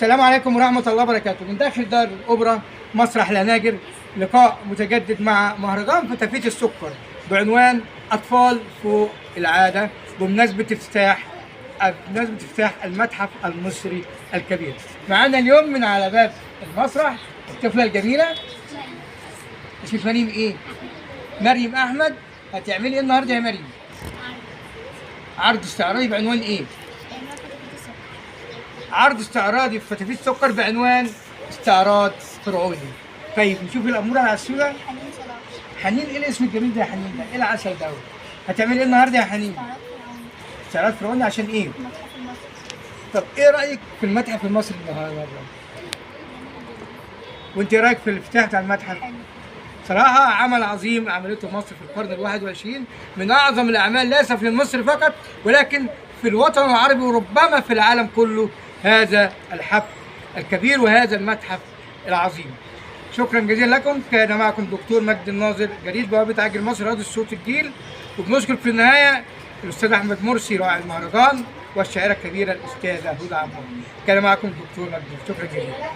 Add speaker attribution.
Speaker 1: السلام عليكم ورحمة الله وبركاته. من داخل دار الأوبرا مسرح الهناجر، لقاء متجدد مع مهرجان فتافيت السكر بعنوان أطفال فوق العادة، بمناسبة افتتاح المتحف المصري الكبير. معانا اليوم من على باب المسرح الطفلة الجميلة اسمك مريم إيه؟ مريم أحمد. هتعملي إيه النهارده يا مريم؟ عرض استعراضي بعنوان إيه؟ عرض استعراضي في فتافيت السكر بعنوان استعراض فرعوني. طيب نشوف الأمورة على السودة.
Speaker 2: حنين صلاح.
Speaker 1: حنين، ايه الاسم الجميل ده يا حنين؟ ده ايه العسل ده؟ هتعملي ايه النهارده يا حنين؟
Speaker 2: استعراض فرعوني.
Speaker 1: استعراض فرعوني عشان ايه؟
Speaker 2: المتحف المصري.
Speaker 1: طب ايه رأيك في المتحف المصري النهارده؟ وانت ايه رأيك في الافتتاح بتاع المتحف؟
Speaker 2: حلو.
Speaker 1: صراحة عمل عظيم عملته مصر في القرن ال21، من أعظم الأعمال ليس في مصر فقط ولكن في الوطن العربي وربما في العالم كله، هذا الحفل الكبير وهذا المتحف العظيم. شكرا جزيلا لكم. كان معكم دكتور مجدي الناظر، جريد بوابة عاجل مصر، رياض الصوت الجيل. وبنشكر في النهاية الأستاذ أحمد مرسي راعي المهرجان والشاعرة الكبيرة الأستاذة هدى عمار. كان معكم دكتور مجدي، شكرا جزيلا.